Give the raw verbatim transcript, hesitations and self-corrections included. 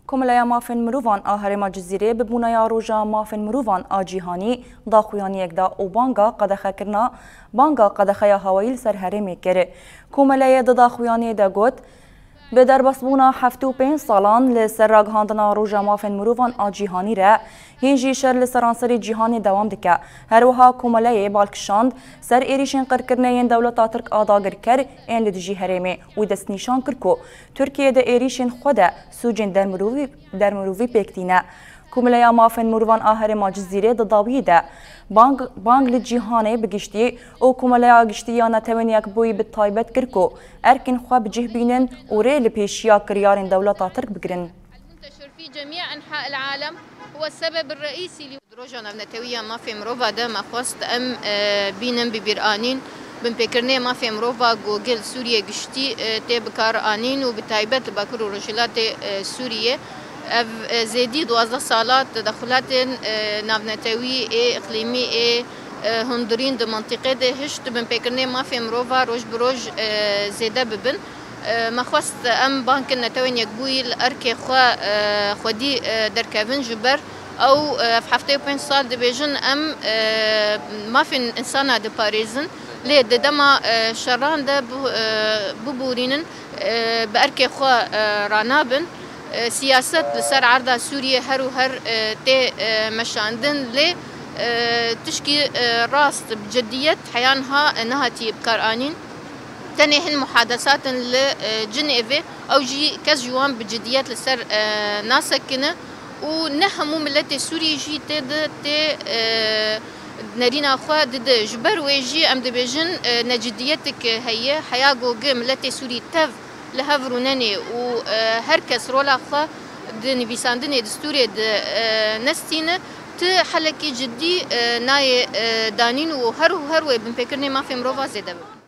Komeleya Mafên Mirovan a Herêma Cizîrê bi bûneya Roja Mafên Mirovan a Cîhanî daxuyaniyek da û banga qedexekirina, banga qedexeya hawayî li ser herêmê kir. Komeleyê di daxuyaniyê de got, bi derbasbûna heftê û pênc salan li ser ragihandina Roja Mafên Mirovan a Cîhanî re, hîn jî şer li seranserî cîhanê dewam dike. Her wiha komeleyê bal kişand ser êrîşên qirkirinê yên dewleta Tirk a dagirker ên li dijî herêmê û destnîşan kir ku Tirkiye di êrîşên xwe de sûcên dermirovî, dermirovî pêk tîne. Komeleya Mafên Mirovan a Herêma Cizîrê di dawiyê de bang, bang li cîhanê bi giştî û Komeleya Giştî ya Netewên Yekbûyî bi taybet kir ku erkên xwe bi cih bînin û rê li pêşiya kiryarên dewleta Tirk bigirin. المنتشر في جميع أنحاء العالم هو السبب الرئيسي ل Roja Navnetewî ya Mafê Mirova de me xwest em, e, bînin bi bîr anîn, binpêkirinê mafê mirova ku gel Sûriyê giştî, e, tê bi kar anîn û bi taybet li Bakur û Rojhilatê, e, Sûriyê. Ev, e, zêdî duwazdeh sala tedexulatên, e, navnetewî ê, iqlîmî ê, e, hundirîn di mintîqê de hişt binpêkirinê mafê mirova roj bi roj, e, zêde bibin. E, me xwest em bankin Netewên Yekbûyî li erkê xwe, e, xwedî, e, derkevin ji ber ew, e, ev heftê û pênc sal dibêjin em, e, mafên însana diparêzin. Lê di dema, e, şeran de bi, e, bibûrînin, e, bi erkê xwe, e, ranabin. E, siyaset li ser erda Sûriyê her û her, e, tê, e, meşandin, lê, e, tişkî, e, rast bi ciddiyet heya niha, e, nehatiye bikaranîn. Tenê hin muhadesat in li, e, Cinêvê, ew jî kes ji wan bi ciddiyet li ser, e, nasekine û ne hemû miletê Sûriyê jî tê de tê, e, nerîna xwe dide. Ji ber wê jî em dibêjin, e, neciddiyetek heye, heya ku gi miletê Sûrî tev li hev rûnenê û, e, her kes rola xwe di nivîsandinê distûrê de, e, nestîne, ti helekî cidî, e, nayê, e, danîn û her û her wê binpêkirinê mafê mirova zêde bibe.